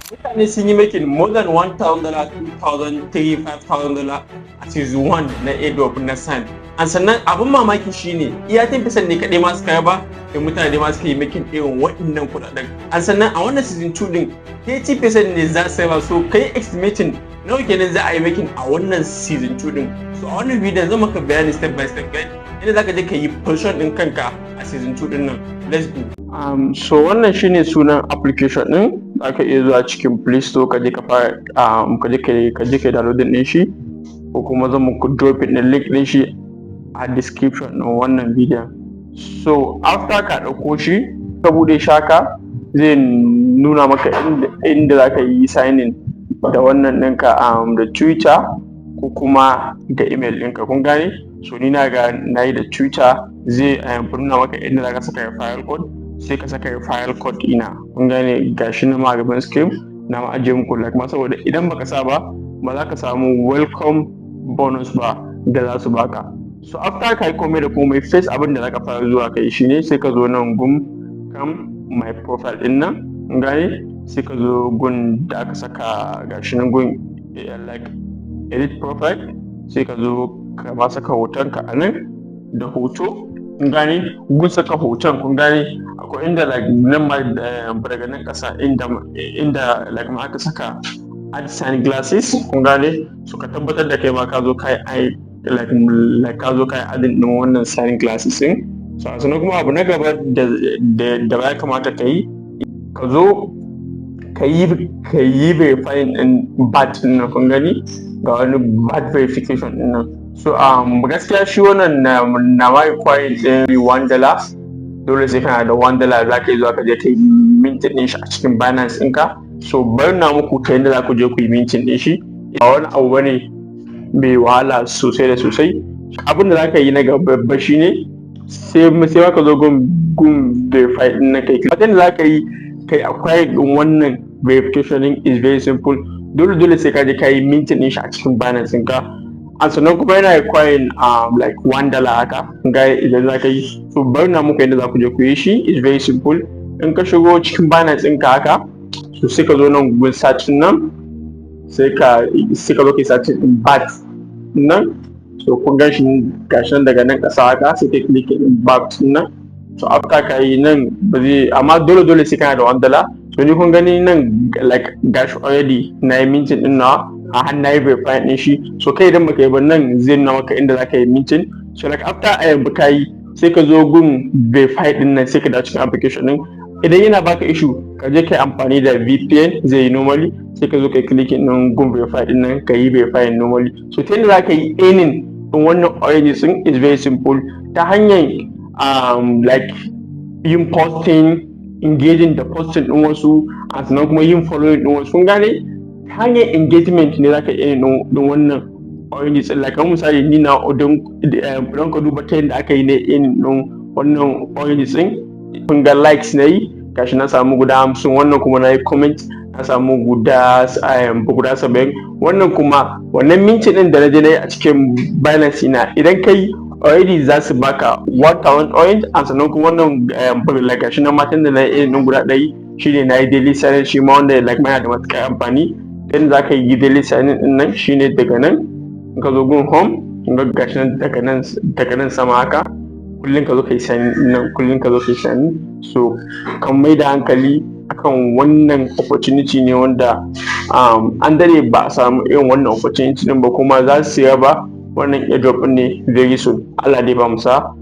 Mutane sun yi making more than $1000, 2000, 3, $5000 a season 1 na airdrop na SAND. And sannan abin mamaki shine iya 10% ne kaɗai masu kaya ba da mutane ma suka yi making irin waɗannan kuɗaɗen. And sannan a wannan season 2 din 30% ne za su raba. So kai estimating nawa kenan za a yi making a wannan season 2 din? So a wannan bidiyon zan maka bayani step by step guide inda zaka je ka yi position din kanka a season 2 din nan. Let's go. So wannan shine sunan application din. Zaka iya zuwa cikin Play Store ka je ka fara ka je ka downloading din shi, ko kuma zan muku drop din link din shi a description din wannan bidiyon. So after ka ɗauko shi, ka bude shi haka, zai nuna maka inda zaka yi signing da wannan ɗinka, da Twitter ko kuma da email ɗinka, kun gane? So ni na ga na yi da Twitter. Zai nuna maka inda zaka saka referral code, sai ka saka referral code ina, kun gane? Gashi na ma gaban screen na ma ajiye muku, like ma saboda idan baka sa ba, ba za ka samu welcome bonus ba da za su baka. So after ka yi komai da komai, first abin da zaka fara zuwa kai shine sai ka zo nan gun kan my profile din nan, kun gane? Sai ka zo gun da aka saka, gashi nan gun like edit profile, sai ka zo ka ma saka hotonka a nan da hoto, kun gane? Gun saka hoton, kun gane, akwai inda like nan ma daga nan ƙasa inda like ma aka saka add sunglasses, kun gane? So ka tabbatar da kai ma ka zo kai ai like ka zo kai adding din wannan sunglasses din. So sannan kuma abu na gaba da ya kamata ka yi, ka zo ka yi verifying din badge din nan. Kun gani, ga wani badge verification din nan. So gaskiya shi wannan na ma requiring din $1. Dole sai kana da $1 za ka yi zuwa ka je ka yi minting din shi a cikin Binance ɗinka. So bari na muku ta yadda za ku je ku yi minting din shi. Ba wani abu bane mai wahala sosai da sosai. Abin da za ka yi na gaba shine sai ka zo gun verify din na kai. Abin da za ka yi kai acquire din wannan verification din is very simple. Dole dole sai ka je ka yi minting din shi a cikin Binance ɗinka. And sannan kuma yana requiring like $1 haka ga idan za ka yi. So bari na muku yadda za ku je ku yi shi, is very simple. In ka shigo cikin Binance ɗinka haka, so sai ka zo nan gun search nan, sai ka zo kai search din BAT nan. So kun gan shi, gashi nan daga nan ƙasa haka, sai kai click din BAT nan. So after ka yi nan, ba zai, amma dole dole sai kana da $1. So ni kun gani nan, like gashi already na yi minting din nawa, a har na yi verify din shi. So kai idan baka yi ba, nan zai nuna maka inda zaka yi minting. So like after a yanzu ka yi, sai ka zo gun verify din nan, sai ka dawo cikin application din. Idan yana baka issue, ka je kai amfani da VPN, zai yi normally. Sai ka zo kai clicking din gun verify din nan, ka yi verify normally. So ta yadda zaka yi earning din wannan orange din is very simple, ta hanyar like yin posting, engaging da posting din wasu, a sannan kuma yin following din wasu, kun gane? Ta hanyar engagement ne zaka iya din wannan orange din. Like kamar misali ni na don ka duba ta yadda aka yi ne earning din wannan orange din, kun ga likes na yi, gashi na samu guda 50. Wannan kuma na yi comment, na samu guda 70. Wannan kuma wannan minting din da na je na yi a cikin Binance ina, idan kai already za su baka 1000 orange. And sannan kuma wannan like gashi na matan da na yi irin guda 100 shine na yi daily signing shi ma, wanda like mana da matuƙar amfani. Yadda za ka yi daily signing din nan shine daga nan, in ka zo gun home, kun ga gashi nan daga nan sama haka, kullum ka zo ka yi signing nan, kullum ka zo ka yi signing. So kan mai da hankali akan wannan opportunity ne wanda an dade ba a samu irin wannan opportunity din ba, kuma za su raba wannan airdrop din ne very soon. Allah dai ba mu sa.